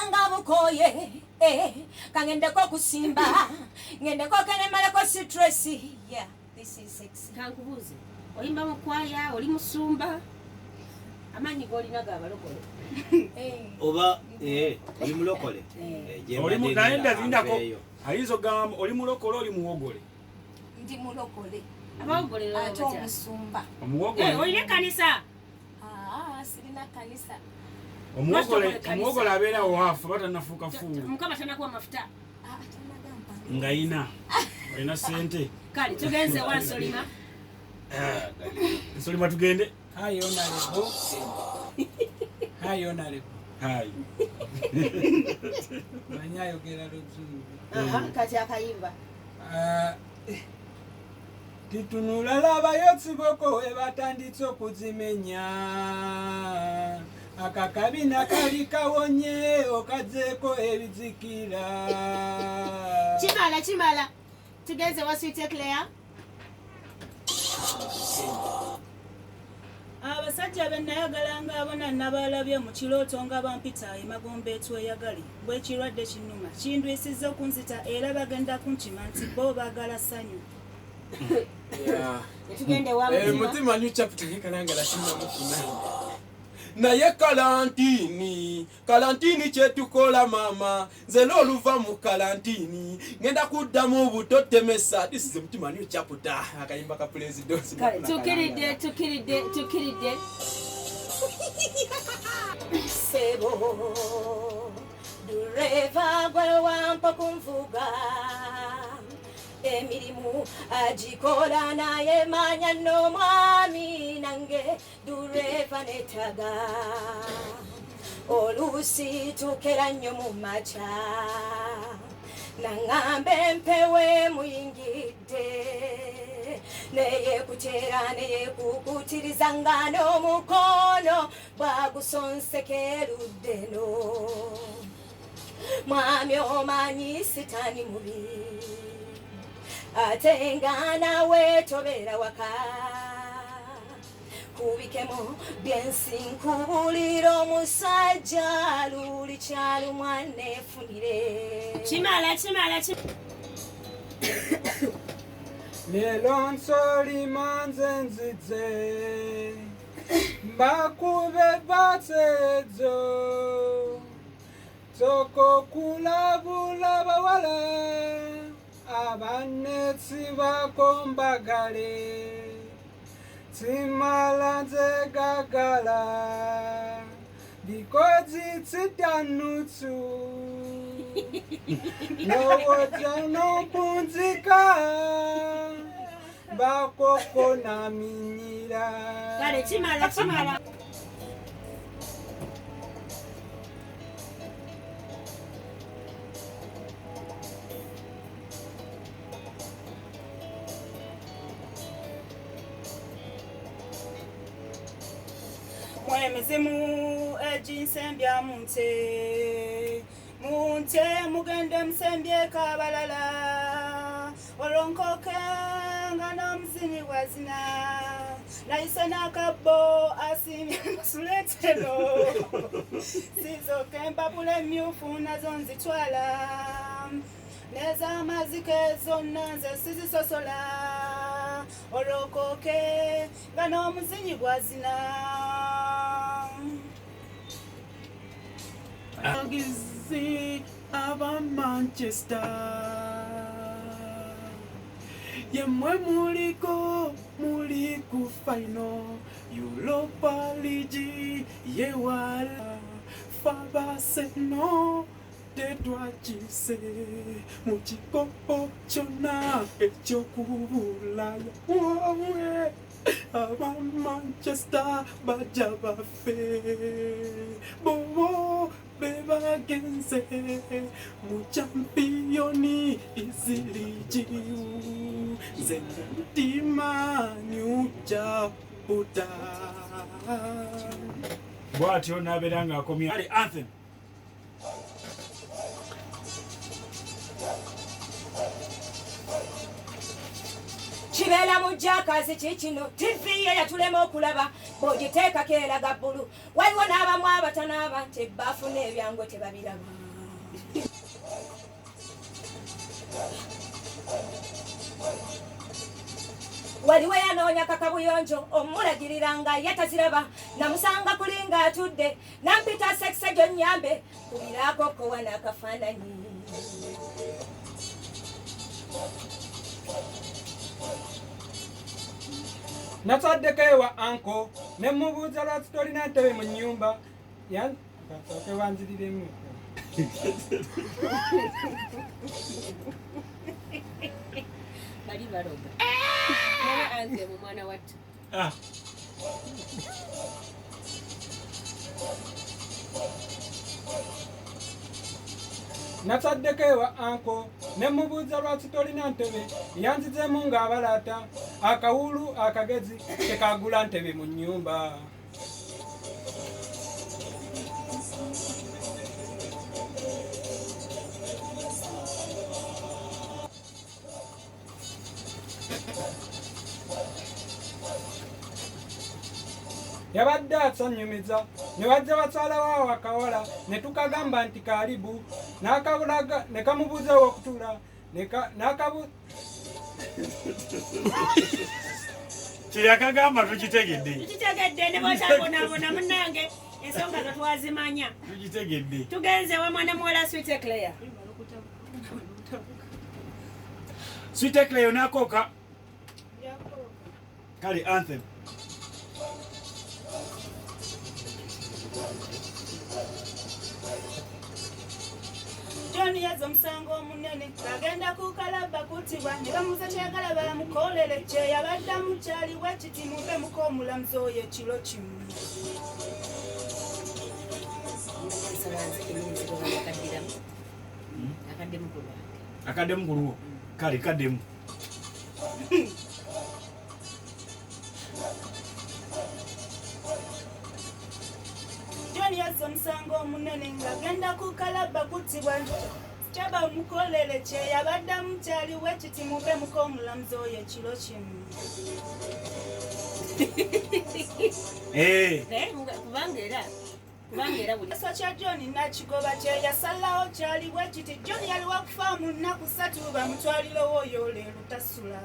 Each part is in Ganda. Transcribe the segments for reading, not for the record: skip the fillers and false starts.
Mpulira nga bukoye, eh, kangendeko okusimba, ngendeko kenemaleko stress. Yeah, this is sexy. Kankubuuze, oyimba mu kwaya, oli musumba, amaanyi g'olina g'abalokole? Eh. Oba oli mulokole? Eh, Oli naye ndazindako ayinza okugamba oli mulokole, oli muwogole? Ndi mulokole. Abawogole ate omusumba. Omuwogole. Olina ekkanisa? Ah, sirina kanisa. Omuwogole abeera waafu batanafuuka fuulu. Mukama tanakuwa mafuta. Ah, tanagamba. Nga yina olina sente. Kale tugenze wa Nsolima. Nsolima tugende. Hi, Honorable. Hi, Honorable. Hi. Manyi ayogera Luzungu. Aha, kati akayimba. Titunula labayo tsiboko ebatanditse okuzimenya. Akakabina kali kawonye okazzeeko ebizikira. Kimala, kimala. Tugenze wa Sweet Eclair. Abasajja be nayagalanga abona nabalabye mu kirooto nga bampita emagombe etweyagale. Bw'ekirwadde kinnuma kindwisizza okunzita era bagenda kunkima nti bo baagala ssanyu. Tugende wa Mutima. Mutima new chapter yekalangala sinnamufuna. Naye kalantini, kalantini kyetukola maama, nze n'oluva mu kalantini ngenda kuddamu butotemesa. This is Mutima new chapter, akayimba ka president. Kale, tukiridde, tukiridde, tukiridde. Sebo, dereva gwe wampa kunvuga. Emirimu agikola naye manya n'omwami nange dureva netaga. Oluusi tukera nnyo mu makya, naŋŋamba empewe muyingidde. Neyekutera neyekukutiriza nga n'omukono bwagusonsekerudde no. Mwami omanyi sitaani mubi, ate nga nawe tobeera waka. Kubikemu byensi nkubulira omusajja luli kyalumwa neefunire. Kimala, kimala, Leero nsolima nze nzize, mbakube batsezo. Soko kulabula bawala, abanetsibako mbagale. Tsimala nze gagala, because it's danutsu. Nowodza nopunzika, bakoko na minyira. Kale kimala, kimala. Emizimu eginsembya mu nte, mu nte mugende musembyeko abalala. Olwo nkoke nga n'omuzini bw'azina, nayise n'akabbo asiimye masuletero. Sizooka empapula emmyufu nazo nzitwala, n'ez'amazike zonna nze sizisosola. Olwo nkoke nga n'omuzinyi bw'azina. Abagizi aba Manchester, yemwe muliko muli ku final Europa League yewala Fabaseno tetwakise mu kikopo kyonna eky'okubulaya. Wowe aba Manchester bajja baffe bobo bebagenze mu champiyoni iziligiu nze mutima nyujaputa. Bw'atyo n'abeera ng'akomye. Ali anthem. Kibeera mu jakazi kikino tv ye yatulema okulaba bw'ogiteekako eraga bbulu. Waliwo n'abamu abatanaaba nti ebbaafu n'ebyango tebabiraba. Waliwo yanoonya kakabuyonjo omulagirira nga ye taziraba namusanga kuli ng'atudde nampita sekise gyonnyambe kubiraako kowa n'akafaananyi. Nataddeko ewa anko ne mubuuza lwaki tolina ntebe mu nnyumba. Basooke banziriremu. Bali baloga. Naye anthem omwana wattu. Nataddeko ewa anko ne mubuuza lwaki tolina ntebe yanzizeemu ng'abalaata akawulu akagezi tekagula ntebe mu nnyumba. Yabadde asanyumiza ne bajja bakyala waawo akawala ne tukagamba nti kalibu n'akabulaga ne kamubuuza w'okutuula n'akabu Kyeyakagamba tukitegedde. Tukitegedde ne bw'otabonaabona munnange ensonga zo twazimanya. Tukitegedde. Tugenze wa mwana muwala Sweet Claire. Sweet Claire onakoka. Kale anthem. John yazza omusango omunene agenda ku kalabba kuttibwa ne bamubuuza kyeyagala bamukolere kye yabaddamu kyaliwo ekiti muve muko omulamuzi oyo ekiro kimu. Akaddemu ku lwo. Kale kaddemu. John yazza omusango omunene ng'agenda ku kalabba kuttibwa kyaba mukolere kye yabaddamu kyaliwo ekiti muve muko omulamuzi oyo ekiro kimu. Kubanga era buli Ekisa kya John nakigoba kye yasalawo kyaliwo ekiti John yali wakufa mu nnaku ssatu bamutwalirewo oyo leero tasula.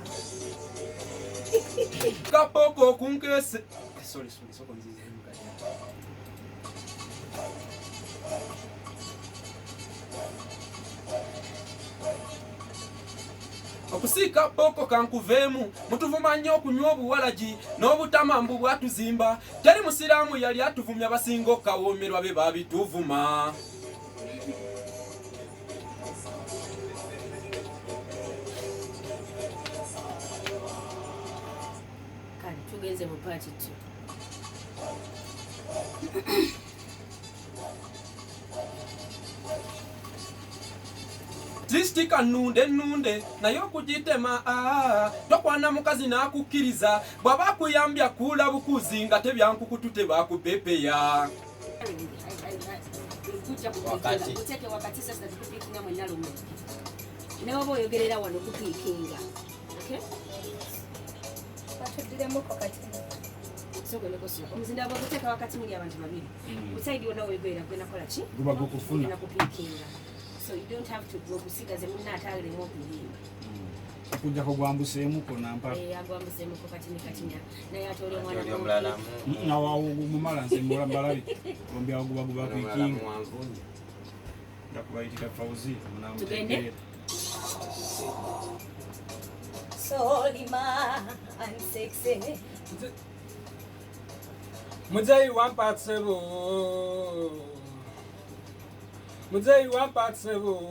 Kapoko kunkese. Sorry, soko nzizeemu kati. Okusiika poko kankuveemu mutuvuma nnyo okunywa obuwalagi n'obutamambu bwatuzimba teri musiraamu yali atuvumya basinga okawoomerwa be babituvuma. Kale tugenze mu part 2. Listika nnunde nnunde naye okugitema tokwana mukazi n'akukkiriza bw'aba akuyambya kuula bukuzi nga tebyankukutu tebakupepeya. Kuteeke wakati sasa tukupiikinga mwenna lumu. Ne bw'oba oyogerera wano kupiikinga. Okay? Batuddiremuko kati. Omuzinda bw'oguteeka wakati muli abantu babiri. Ku side yonna weeyogerera gwe nakola ki? Guba gukufuna. Gugenda kupiikinga. So you don't have to go kusigaze munna ataalemu okuyimba. Okujjako gwambuseemuko nampa. Agwambuseemuko katini katinya naye ate oli omwana omulala nawawo mumala nze mbola mbalabi bombi awo guba guba piikinga. Ndakubayitika Fauzi Tugende. Solima and sexy. Muzeeyi wampa ssebo. Muzeeyi wampa ssebo.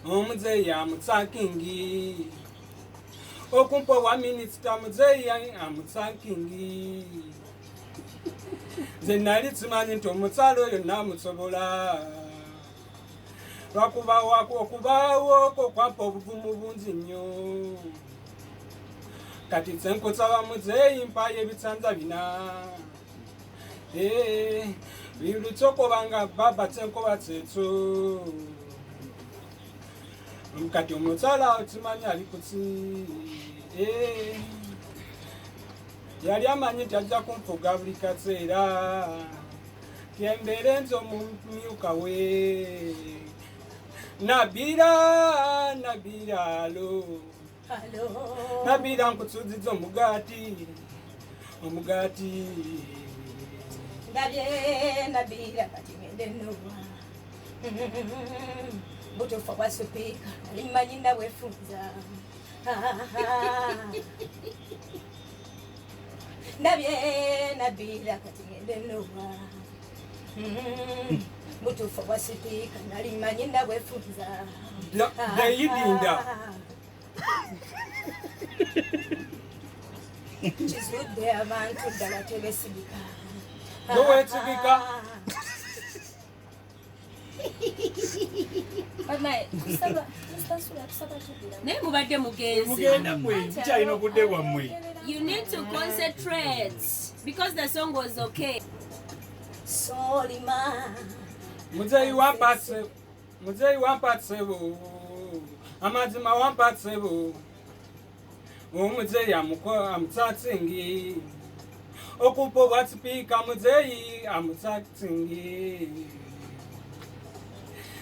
Omuzeeyi amutsakingi. Okumpa wa minisita muzeeyi amutsakingi. Nze nali simanyi nti omukyala oyo naamusobola. Lwakuba okubaawo okwo kwampa obuvumu bungi nnyo. Kati nze nkusaba muzeeyi mpayo ebisanza bina. Lutsokoba nga baba tsenkoba tsetso. Kati omukyala okimanyi ali kuki? Eh, yali amanyi nti ajja kunfuga buli kaseera, tyembeere nze omumyuka we. Nabira, Nabira, alo. Alo. Nabira, nkusuuziza omugaati, omugaati. Ndabye Nabira, kati ngende nowa butuufu bwa sipiika alimanyi nabwefunza. Ndabye Nabira, kati ngende nowa butuufu bwa sipiika nalimanyi nabwefunza. Deyidinda. Kizudde abantu ddala tebesigika. Gwe weesigika? Banaye, tusaba tusasula, tusaba tugira. Naye mubadde mugenzi. Mugenda mwe, mukyalina obudde bwammwe. You need to concentrate because the song was okay. Solima. Muzeeyi wampatse, muzeeyi wampatsebo, amazima wampatsebo. Omuzeeyi amutsatsingi okumpa obwa sipiika. Muzeeyi amutsatsingi.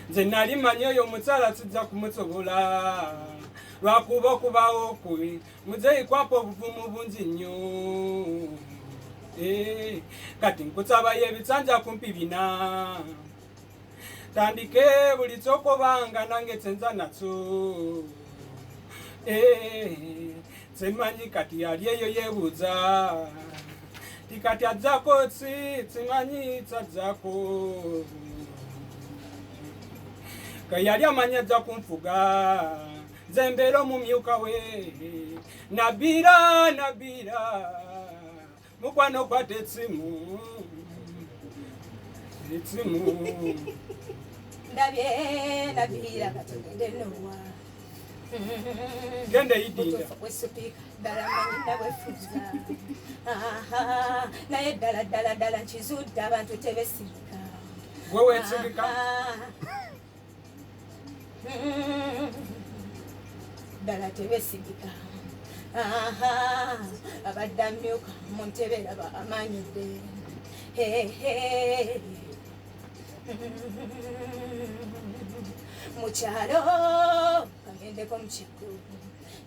Nze nali manyi oyo omukyala sijja kumusobola, lwakuba okubawo kubi muzeeyi kwampa obuvumu bungi nnyo. Eh, kati nkusabayo ebisanja kumpi 4, tandike buli kyokobanga nange kyenza nakyo. Eh, simanyi kati yali eyo yeebuuza ti kati ajjako ki, simanyi kyajjako. Ka yali amanyi ajja kunfuga, nze mbeera omumyuka we. Nabira, Nabira mukwano, kwata etsimu, etsimu. Ndabye Nabira, kati ngende nowa. Genda eyidinda. Butuufu bwesipiika ddala manyi nabwefunza, naye ddala ddala ddala nkizudde abantu tebesigika. Gwe weesigika? Ddala tebesigika. Abadde amyuka mu ntebe raba amanyidde. Hehe. Mukyalo kagendeko mukigo.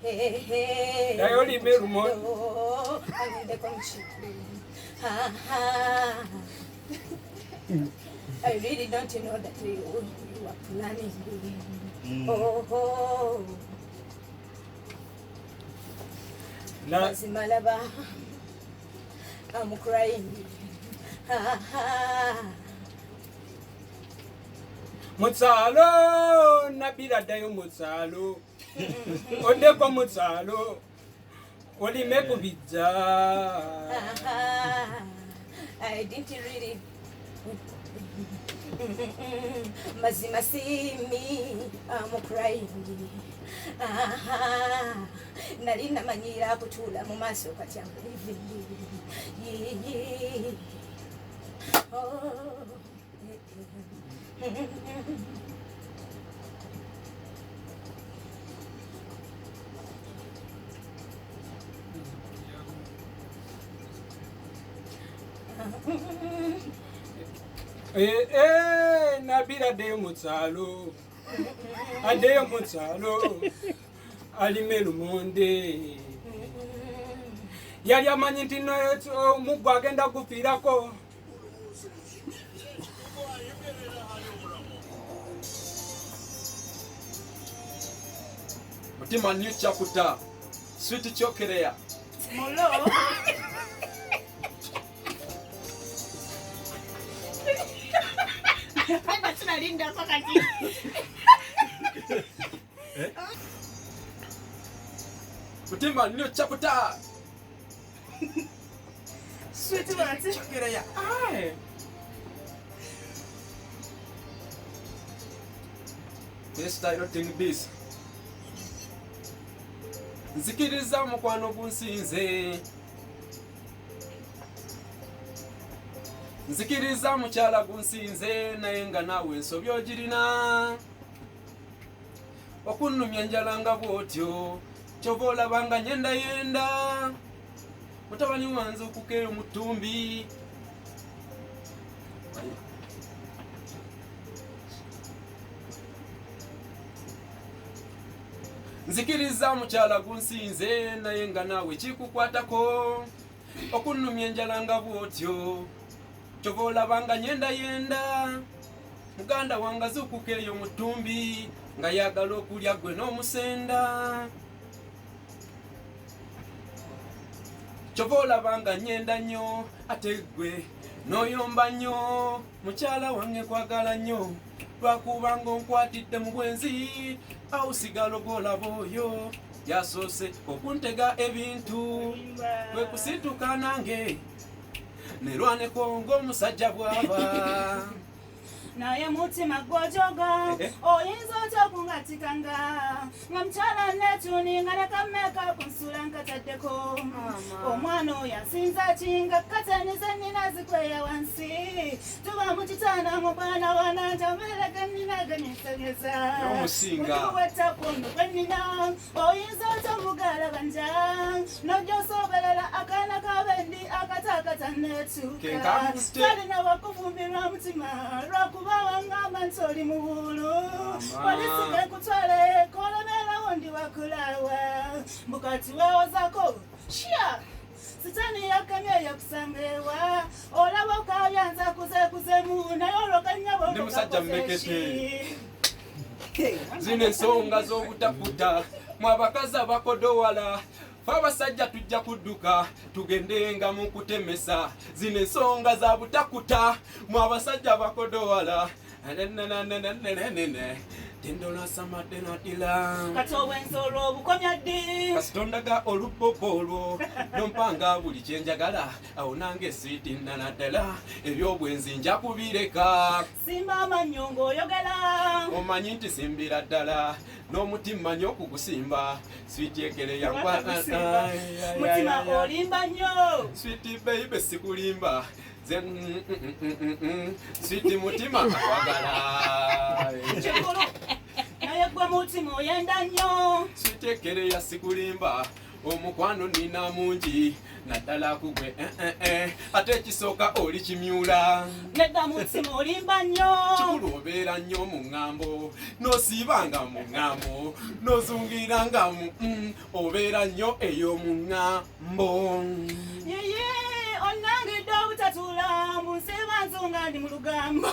Hehe. Naye olime lumo. Kagendeko mukigo. I really don't know that you are planning. Oh. Na Mazima laba, I'm crying. Ha, ha. Mukyalo, Nabira, ddayo mukyalo, oddeko mukyalo olime ku bijja. Ha, ha. I didn't really. Mazima see me, I'm crying. Aha. Nali namanyira kutuula mu maaso, kati I'm leaving. Yeah. Oh. Eh, eh, Nabira addeyo mukyalo, addeyo mukyalo alime lumonde. Yali amanyi nti no omuggo agenda gufiirako. Mutima new chapter. Sweet chokerea. Mulo. Hapa tunalindako kati. Mutima new chapter. Sweet what? Chokerea. Aye. This style thing this. Nzikiriza mukwano gunsinze. Nzikiriza mukyala gunsinze, naye nga naawe ensobi ogirina. Okunnumya enjala nga bw'otyo, kyova olaba nga nyendayenda. Mutabani wanze okukeera mu ttumbi. Nzikiriza mukyala gunsinze, naye nga naawe kikukwatako. Okunnumya enjala nga bw'otyo, kyova olaba nga nyendayenda. Muganda wange azuukuka eyo mu ttumbi nga yagala okulya gwe n'omusenda. Kyova olaba nga nyenda nnyo ate gwe n'oyomba nnyo. Mukyala wange kwagala nnyo, lwakubanga onkwatidde mu bwenzi. Awo sigalo gw'olaba oyo yasoose okuntega ebintu, kwe kusituka nange nerwaneko ng'omusajja bw'aba. Naye mutima gwojoga oyinza otya okungatikanga nga mukyala netuninga ne kameka kunsula nkataddeko. Omwana oyo asinza kinga kataniza nnina zikweya wansi, tuba mu kitaana mu bwana wana ntabeera gannina ganyesanyeza mutuwetakuno gwe nnina. Oyinza otya omugalabanja nojja osoberera akaana kabendi akatakata netuuka talina wakufumbirwa mutima lwakuba wangamba nti oli mubuulu. Polisi gekutwale kolemeerawo ndi wakulaawa mbukati weewozako shya sitani yakamye yakusanga ewa olaba okabyanza kuzekuzemu naye olwo kanyabo. Ndi musajja mmekete. Zino ensonga z'obutakuta mwe abakazi abakodowala, fe abasajja tujja kudduka tugendenga mu kutemesa. Zino ensonga za butakuta mwe abasajja abakodowala. Tendolasamaddenadila. Kati obwenzi olwo obukomya ddi? Kasitondaga olubobo olwo nompanga buli kyenjagala, awo nange siitinana ddala ebyobwenzi nja kubireka. Simba amannyo ng'oyogera. Omanyi nti simbira ddala n'omutima nnyo okugusimba, sweetie ekere yankwa. Mutima olimba nnyo. Sweetie baby, sikulimba nze, sweetie mutima akwagala. Kikulu, naye gwe mutima oyenda nnyo. Sweetie ekere ya sikulimba, omukwano nina mungi naddala kugwe, eh, eh, eh. Ate ekisooka oli kimyula. Nedda mutima olimba nnyo. Kikulu obeera nnyo mu ŋŋambo, n'osiibanga mu ŋŋambo, n'ozungiranga mu obeera nnyo eyo mu ŋŋambo. Yeye onnangidde obutatuula mbu nsiiba nzunga ndi mu lugambo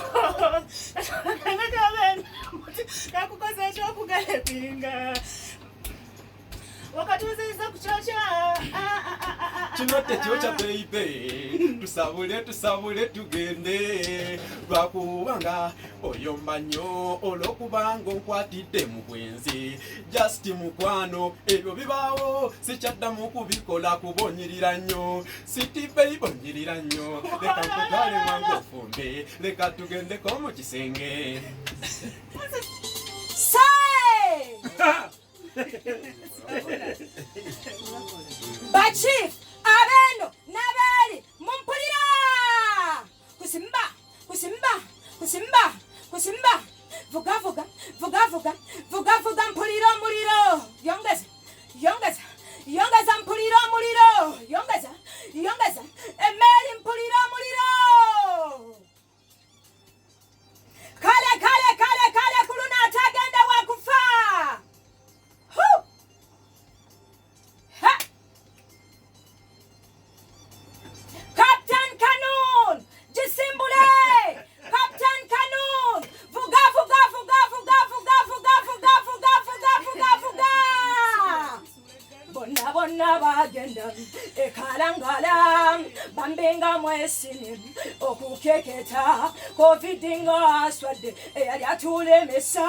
kakukoza ekyokugalepinga wakatuuziza ku kyokya. Kino tekyokya baby, tusabule tusabule tugende, lwakubanga oyomba nnyo olwokubanga onkwatidde mu bwenzi. Just mukwano, ebyo bibaawo, sikyaddamu kubikola kubonyirira nnyo. Sweetie baby, onyirira nnyo, leka nkutwale wange ofumbe, leka tugendeko mu kisenge. Say! Bachief abeno n'abaali mumpulira, kusimba kusimba kusimba kusimba, vuga vuga vuga vuga vuga vuga, mpulira omuliro, yongeza yongeza yongeza, mpulira omuliro, yongeza yongeza emmeeri, mpulira omuliro. Kale kale kale kale, kuluna atagenda wakufa. Hu! Ha! Captain Cannon gisimbule, Captain Cannon, vuga vuga vuga vuga vuga vuga vuga vuga vuga vuga vuga. Bonna bonna bagenda ekalangala bambenga mwesini okukeketa COVID nga aswadde eyali atulemesa,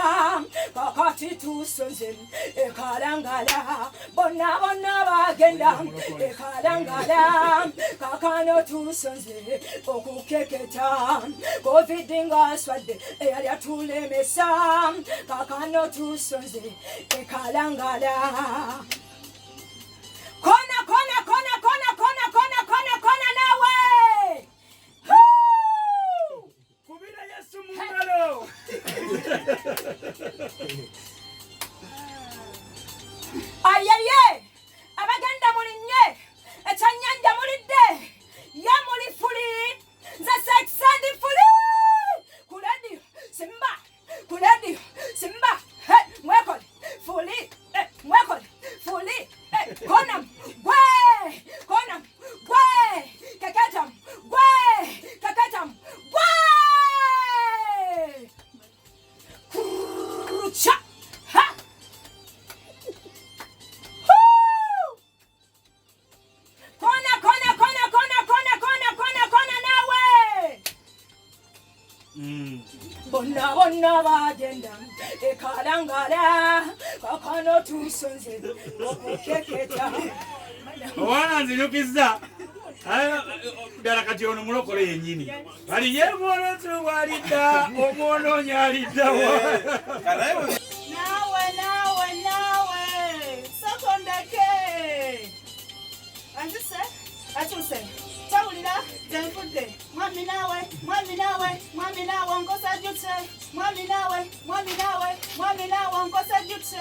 kakati tusonze ekalangala. Bonna bonna bagenda ekalangala, kakano tusonze okukeketa COVID nga aswadde eyali atulemesa, kakano tusonze ekalangala. Kona kona kona kona kona kona kona kona nawe. Huu! Kubira Yesu mu ngalo. Bonna bonna bagenda ekalangala, kakano tusonze okukeketa. Owana nzijukiza ddala kati ono mulokole yennyini aliye mwonotu walidda omwonoonyi aliddawa. Naawe naawe naawe sokondeke anzise akyuse tawulira zenfudde mwami naawe mwami naawe mwami naawe nkosa jute mwami naawe mwami naawe mwami naawe nkosa jute.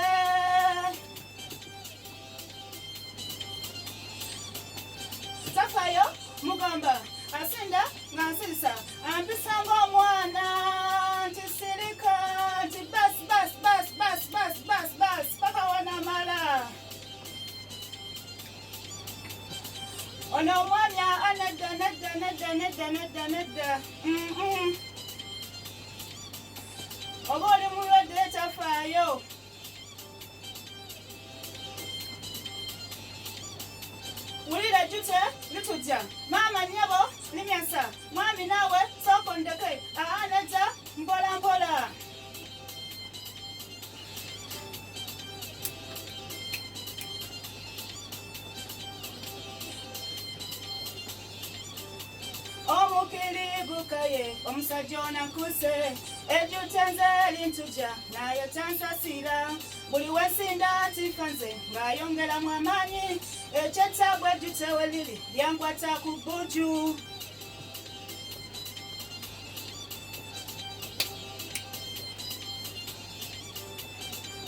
Tafayo mugamba asinda nga nsirisa ampisa ng'omwana nti sirika nti bas bas bas bas bas bas bas paka wanamala. Ono omwami nedda nedda nedda nedda nedda nedda. Oba oli mulwadde tafaayo. Wulira jute litujja maama nnyabo limyansa mwami naawe sooka ondeke aa nedda mpola mpola. Omukiri gukaye omusajja onakuse ejjute nze lintujja naye tansasira buli wensinda ntifa nze ng'ayongeramu amaanyi ekyetaago ejjute we liri lyankwata ku bbuju.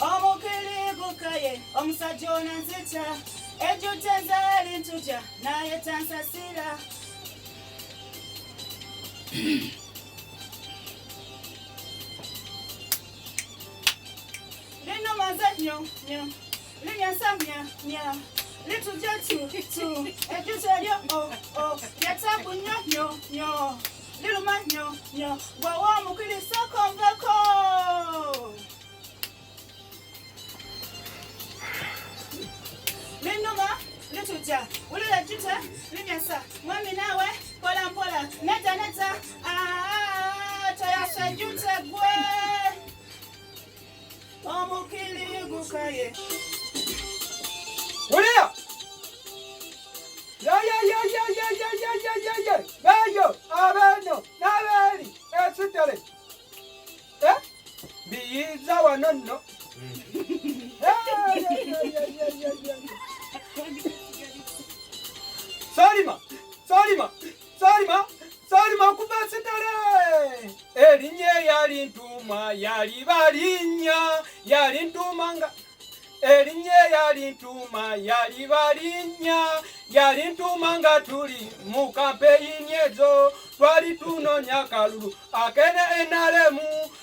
Omukiri gukaye omusajja onanzita ejjute nze lintujja naye tansasira. Linuma nze nnyo nnyo linyansa nya nya litujja tu tu ejjute lyo o o lyataabu nnyo nnyo nnyo liruma nnyo nnyo gwewa omukiri sooka onveko. Linuma litujja wulira ejjute limyansa mwami naawe mpola mpola nedda nedda toyasa ejjute gwe omukiri gukaye. Wulira ya ya ya ya ya ya ya ya ya ya beyo abeno n'abeeri esitale biyiza wano nno. Salima Salima Salima Salima okuva esitale erinnya eyali ntuuma yali balinnya yali ntuuma nga erinnya eyali ntuuma yali balinnya yali ntuuma nga tuli mu kampeyini ezo twali tunoonya kalulu akene NRM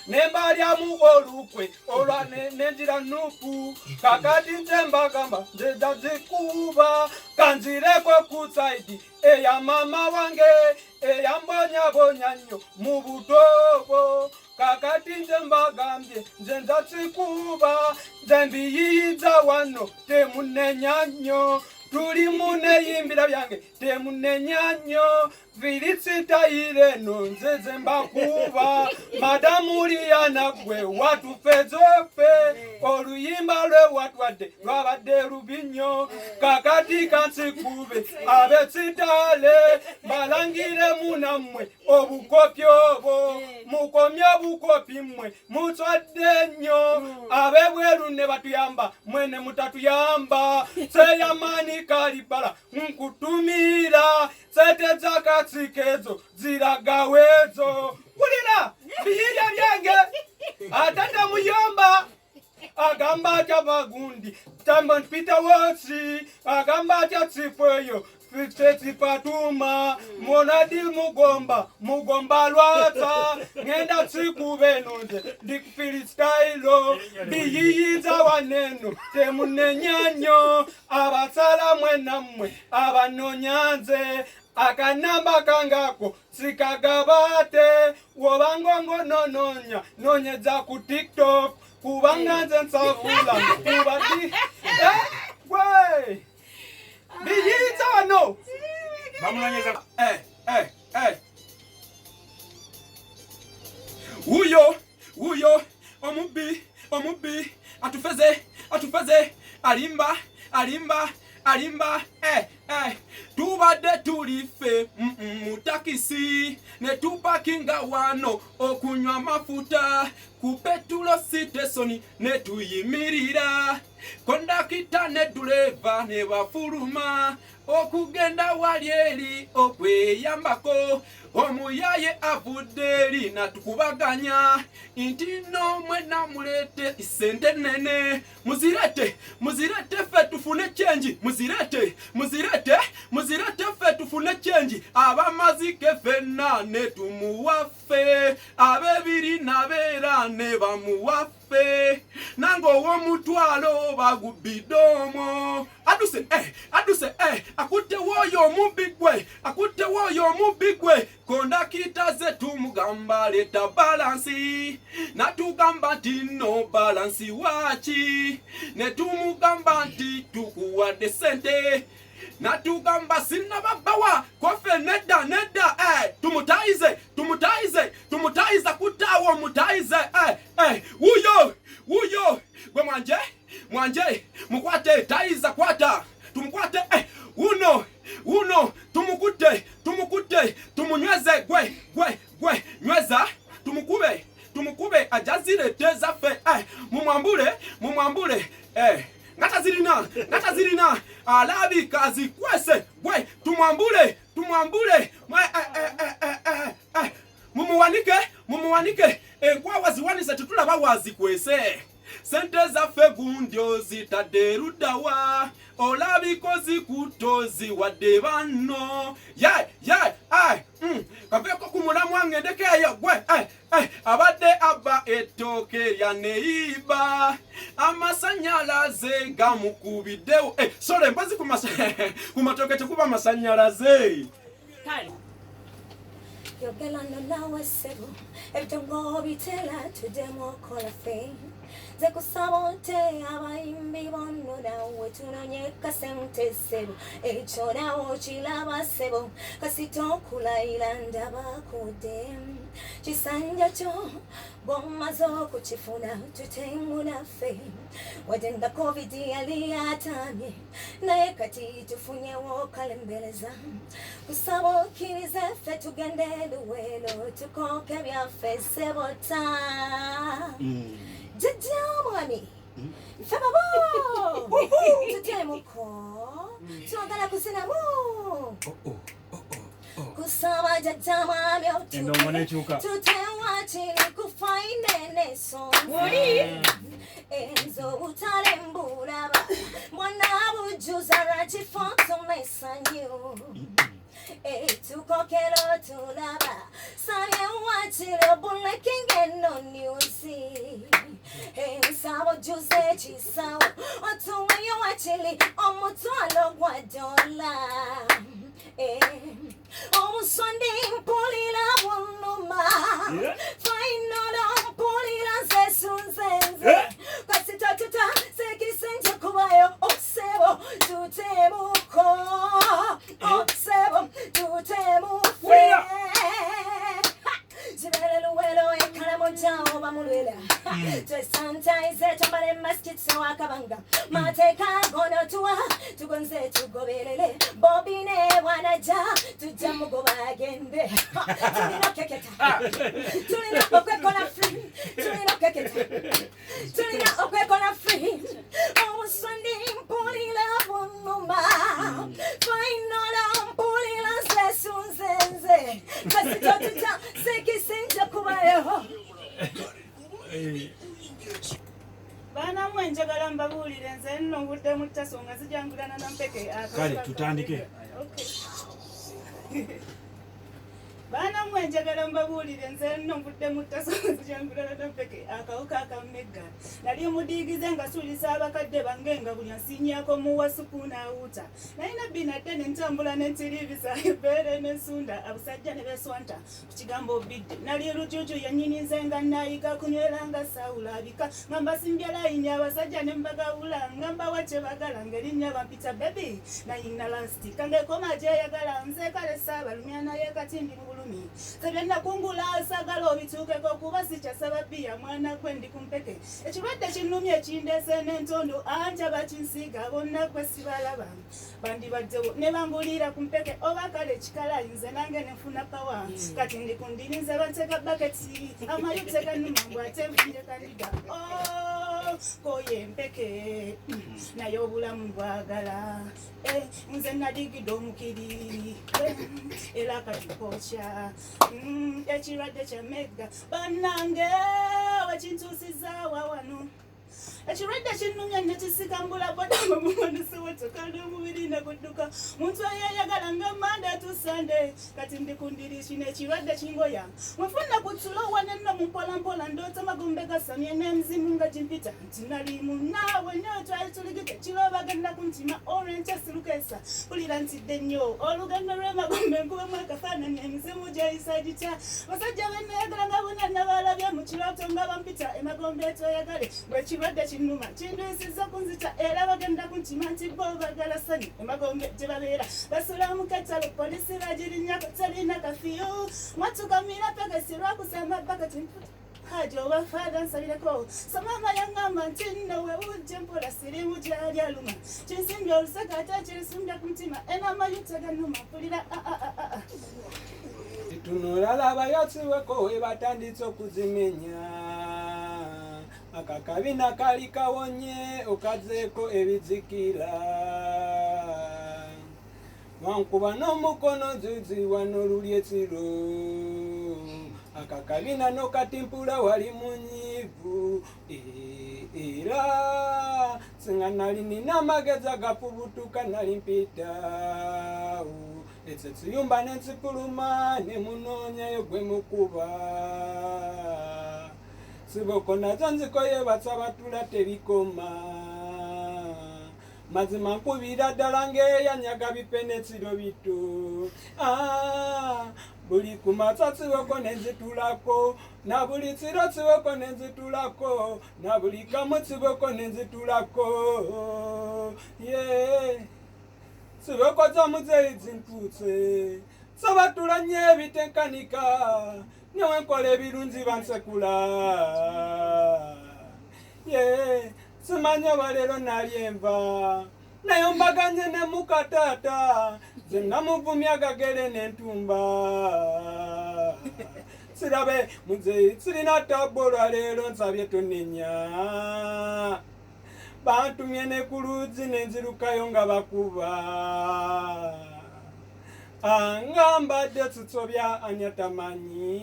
ne mbalyamu olukwe olwa nenjira nupu kakati nze mbagamba nzija zikuba kanzireko ku saidi eya mama wange eyambonyabonya nnyo mu butobo kakati nze mbagambye nze nza zikuba nze mbiyiyiza wano temunenya nnyo tuli muneyimbira byange temunenya nnyo vilisitayire eno nze mbakuba madamu Liyana gwe watufezofe oluyimba lwe watwadde lwabadde lubi nnyo kakati kansikube ab'esitale balangiremu nammwe obukopi obwo mukomye obukopi mmwe muswadde nnyo ab'ebweru ne batuyamba mmwe ne mutatuyamba seyamaani kalibala nkutumira sente z'akatsikezo ziragawezo wulira biyirya byange ate temuyomba agamba atya bagundi Peter Wosi agamba atya tsifweyo Fatuma monadi mugomba mugomba lwata ngenda tsikube nonze ndikufilistailo biyiyiza waneno temunenya nnyo abasala mwe nammwe abanonyanze akanamba kangako sikagabate wobangongo nononya nonyeza ku TikTok kubanga nze nsabula kubati gwe biyiza wano bamunonyeza Wuyo wuyo omubbi omubbi atufeze atufeze alimba alimba alimba tubadde tulife mu takisi ne tupakinga wano okunywa amafuta ku petulo sitesoni ne tuyimirira kondakita ne duleva ne bafuluma okugenda wali eri okweyambako omuyaye avudde eri natukubaganya nti no mwena mulete sente nene muzirete muzirete ffe tufune chenji muzirete muzirete muzirete ffe tufune chenji abamazike ffenna ne tumuwaffe abebiri nabeera ne bamuwaffe nange ow'omutwalo bagubbidde omwo aduse aduse akutte wooyo omubbi gwe akutte wooyo omubbi gwe kondakita ze tumugamba leta balansi natugamba nti no balansi waaki ne tumugamba nti tukuwadde sente natugamba sinnababawa kofe nedda nedda tumutayize tumutayize tumutayiza kutaawo mutayize wuyo wuyo gwe mwanje mwanje mukwate tayiza kwata tumukwate uno uno tumukute tumukute tumunyweze gwe gwe gwe nyweza tumukube tumukube ajazire tezaffe mumwambule mumwambule ngatazirina ngatazirina alabika azikwese gwe tumwambule tumwambule mumuwanike mumuwanike enkwawa ziwanise tetulaba wazikwese sente zaffe gundi ozitadde eruddawa olabika ozikutte wadde banno kaveeko ku mulamwa ngendeko eyo gwe abadde abba ettooke lya neyiba amasanyalaze gamukubiddewo sole mpozi ku matooke tekuba masanyalaze. Kale yogera no nawe ssebo ebitongo bitera tuddemu okola ffe nze kusaba ote abayimbi bonno nawe tunonye kasente ssebo ekyo nawe okiraba ssebo kasita okulayira ndaba kudde kisanja kyo bw'omaze okukifuna tutemu naffe wadde nga covid yali atamye naye kati tufunyewo kalembereza kusaba okkirize ffe tugende Luwero tukoke byaffe ssebo ta jjajja mwami ffe babo tutemuko twagala kuzinamu kusaba jjajja mwami tutewakiri kufainene sonzi enzo obutale mbulaba mwana bujjuza lwakifo tumesanyu tukokero tulaba sabye wakiri obulekinga eno newsi ensabo jjuza ekisawo otuweyo wakiri omutwalo gwa dola obusondi mpulira buluma fainolo mpulira nze sunzenze kasita tuta sekisenje kubayo osebo tutemuko osebo tutemufe zibere Luwero ekalamoja oba mulwera twesantayize twambale masiki tuwakabanga mateeka gono tuwa tugonze tugoberere Bobi ne bwanaja tujja mugoba agende tulina okeketa tulina okwekola free tulina okeketa tulina okwekola free obusondi mpulira bunuma fainola mpulira nze sunzenze kasita tuta sekisinja kubayo. Baana mmwe njagala mbabuulire nze nno ngudde mu ttaso nga zijangulana na mpeke. Kale tutandike. Baana mmwe njagala mbabuulire nze nno nvudde mu ttaso nga zijangulana na mpeke akawuka akammegga nali mudiigize nga suulisa abakadde bange nga buli ansiinyako muwa supu n'awuuta nalina bbina ddene ntambula ne ntiriibisa ebbeere n'ensunda abasajja ne beeswanta ku kigambo bidde nali lujuju yennyini nze nga naayiga kunywera nga saawulabika nga mbasimbye layini abasajja ne mbagawula nga mbawa kye bagala ng'erinnya bampita bebi nayina lasiti kangekoma gyeyagala nze kale saabalumya naye kati ndi mu bulumi nze bye nakungula saagala obituukeko kuba Sikyasaba bbiya mwana gwe ndi ku mpeke. Ekirwadde kinnumye ekindeese n'entondo, anti abakinsiiga bonna gwe sibalaba. Bandibaddewo ne banguliira ku mpeke oba kale ekikalayi nze nange ne nfuna pawa. Kati ndi ku ndiri nze banteeka baketi, amayute gannuma mbu ate nfunye kandida. Oh, koye empeke naye obulamu bwagala. Eh, nze nadigidde omukiri era kati pokya ekirwadde kya mega bannange wekintuusizaawa wano. Ekirwadde kinnumya nekisikambula bodamu mumanisiwotoka n'omubiri negudduka muntu eyeyagala nga Monday to Sunday. Kati ndi ku ndiri, kino ekirwadde kingoya mwefuna kutulowa nenno mumpolampola ndoota magombe gasamye n'emizimu nga gimpita nti nalimu naawe nyo twali tuligite kiro bagenda kuntima olwenkya sirukesa pulira ntidde nnyo olugendo lw'emagombe nkubemu akafaananyi emizimu gyeyisa gitya basajja beneyagala nga bonna nabalabye mu kirooto nga bampita emagombe tweyagale bwe kirwadde kinnuma kinduyisizza kunzita era bagenda kuntima nti bo bagala ssanyu emagombe gye babeera basula mu katalo polisi bagirinnyako terina curfew mwatukamira pegesi lwakusamba bakati haji oba faada nsabireko. So maama yaŋŋamba nti nno wewujje mpola sirimu gyali aluma kinsimbye olusaka ate kirisumbya ku mutima enamayute gannuma mpulira. Tunula labayo kiweko we batandise okuzimenya. Akakabina kali kawonye okazeeko ebizikira. Wankuba n'omukono zuzi wano luli ekiro. Akakabina n'okatimpula wali munyiivu. Era singa nali nina amagezi agafubutuka nali mpitawo ekyo kiyumba nensifuluma ne munoonyayo gwe mukuba. Siboko nazo nzikoye basabatula tebikoma. Mazima nkubira ddala ng'eyanyaga bipe n'ekiro bito. Ah, buli kumakya kiboko nenzitulako na buli kiro kiboko nenzitulako na buli kamu kiboko nenzitulako ye kiboko z'omuzeeyi zintuuse sabatula nnyo ebitenkanika newe nkola ebirungi bansekula ye simanya baleero nali enva naye mbaganye ne muka taata nze namuvumya gagere n'entumba sirabe muzeeyi sirina tabbu olwaleero nsabye tonenya bantumye ne ku luzzi nenzirukayo nga bakuba. Ah, nga mbadde sisobya ani atamanyi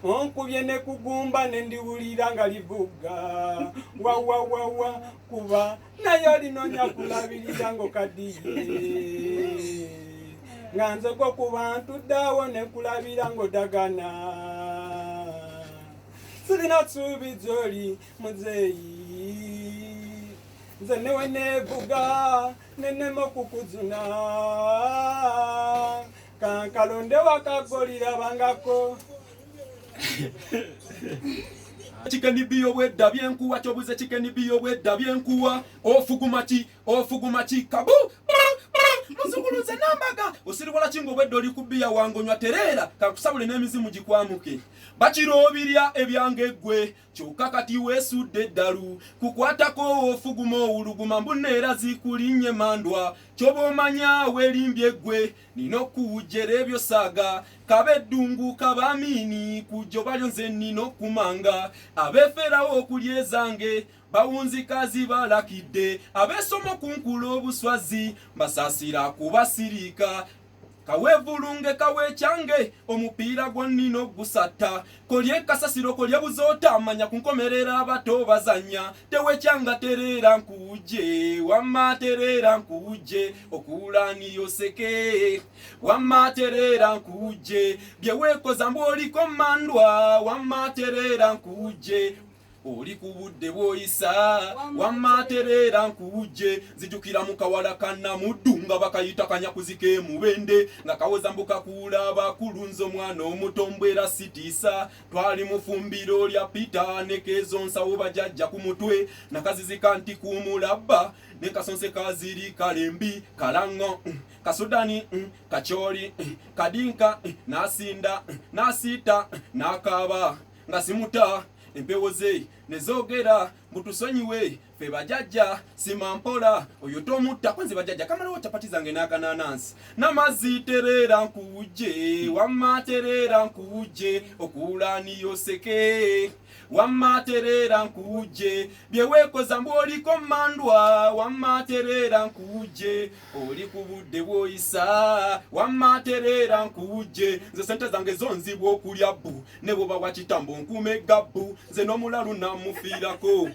onkubye ne kugumba ne ndiwulira nga livuga wawawawa kuba naye olinonya kulabirira ng'okaddiye nga nze gwo kuba ntuddeawo ne nkulabira ng'odagana sirina ssuubi gy'oli muzeeyi nze newe neevuga nenema okukuzuna kankalonde wakagolirabangako. Chicken biyo bwedda byenkuwa kyobuze chicken biyo bwedda byenkuwa ofuguma ki ofuguma ki kabu muzunguluze nambaga osiriwala kingo obwedda oli kubbiya wangonywa tereera kakusabule n'emizimu gikwamuke bakiroobirya ebyange ggwe kyokka kati weesudde eddalu kukwatako ofuguma owuluguma mbuneera zikulinnye mandwa kyoba omanya weerimbye ggwe nina okuwujjera ebyo saaga kaba eddungu kaba amiini kujjo balyo nze nina okumanga abeeferawo okulya ezange bawunzika zibalakidde abeesoma okunkula obuswazi mbasaasira kubasiriika kaweevulunge kaweekyange omupiira gwa nnina ogusatta kolye kasasiro kolye buzoota manya ku nkomerera abato bazannya tewekyanga tereera nkuwujje wamma tereera nkuwujje okuulaaniyoseke wamma tereera nkuwujje bye weekoza mbu oliko mandwa wamma tereera nkuwujje. Oli ku budde bw'oyisa, wamma tereera nkuwujje. Nzijukira mu kawala kannamuddu nga bakayita kanyakuzi k'emubende, nga kawoza mbu kakuula abakulu, nze omwana omuto mbwera sitiisa. Twali mu fumbiro lya Peter ne keezo nsawo bajajja ku mutwe, nakazizika nti kumulabba ne kasonse kaziri kalembi kalango, kasudani, kacholi, kadinka, nasinda nasiita nakaaba nga simuta. Empewo ze nezogera mbutusonyiwe fe bajajja, sima mpola oyo tomutta kwenzi bajajja kamalawo capati zange n'akananansi n'amazzi. Tereera nkuwujje, wamma tereera nkuwujje, okuulaaniyoseke, wamma tereera nkuwujje, bye weekoza mbu oliko mandwa, wamma tereera nkuwujje, oli ku budde bw'oyisa, wamma tereera nkuwujje. Nze sente zange zonzibwa okulya bbu, ne bwoba wa kitambo nkuuma egabbu, nze n'omulalu namufiirako.